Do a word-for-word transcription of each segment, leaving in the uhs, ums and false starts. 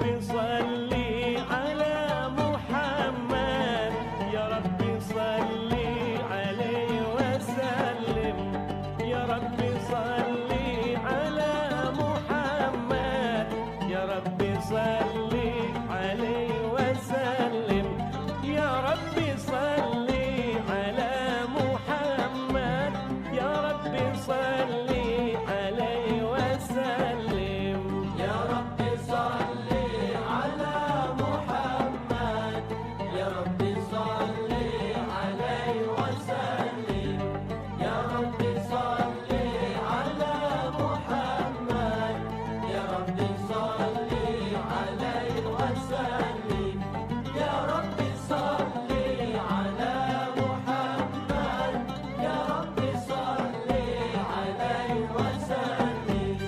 صل على محمد، يا رب صل عليه وسلم. يا رب صل على محمد، يا رب صل عليه وسلم. يا رب صل على محمد، يا رب صل عليه وسلم. يا رب صل على محمد، يا رب صل عليه وسلم. يا رب صل على محمد، يا رب صل عليه وسلم. يا رب صل على محمد، يا رب صل عليه وسلم.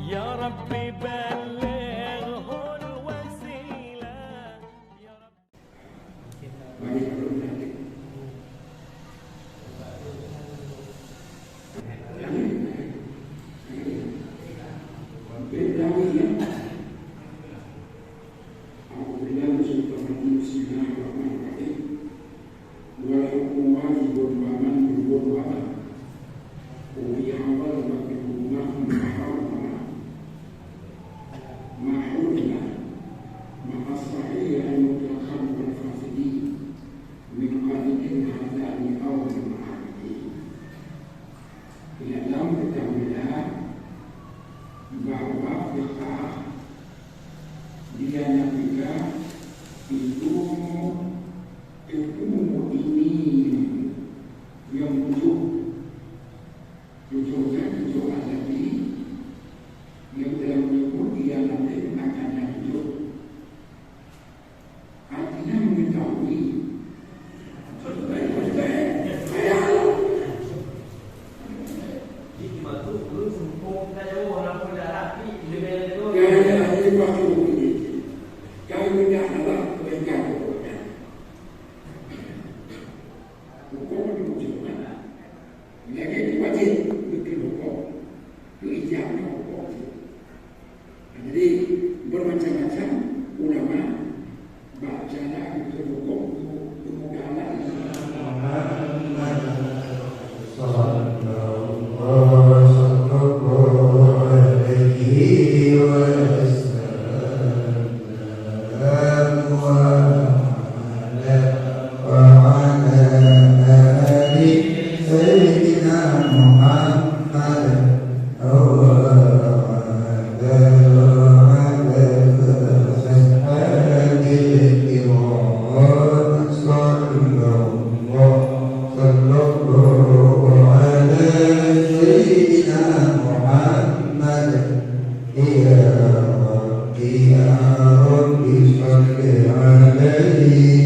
يا رب بلغه الوسيلة. يا رب. أعوذ بالله من الشيطان الرجيم. بسم الله الرحمن الرحيم. والحكم واجب فمن يقول وما وفي حضر مكتوب ما حرم ما حرم مع الصحيح المطلق والفاسدين من قائل هذان أو من عابدين. Di dalam ketahuilah bahwa fiqah dia nyang tiga itu ilmu ini yang tujuh, tujuh kan, tujuh azali yang dalam menyebut dia nanti akan yang tujuh. Artinya mengetahui. Ya, ya, ini waktu ini. Kami tidak ada kebaikan. Hukum itu wajib. Lagi itu wajib, betul hukum. Itu ijab hukum. Jadi, bermacam-macam ulama baca lah itu hukum tu, tu mudah lah. Muhammad sallallahu, sallallahu alaihi wasallam. Muhammad وعلى آل سيدنا محمد وعلى، وعلى أصحابه الكرام. صلى الله، صلى الله على سيدنا محمد. يا رب، يا رب صل عليه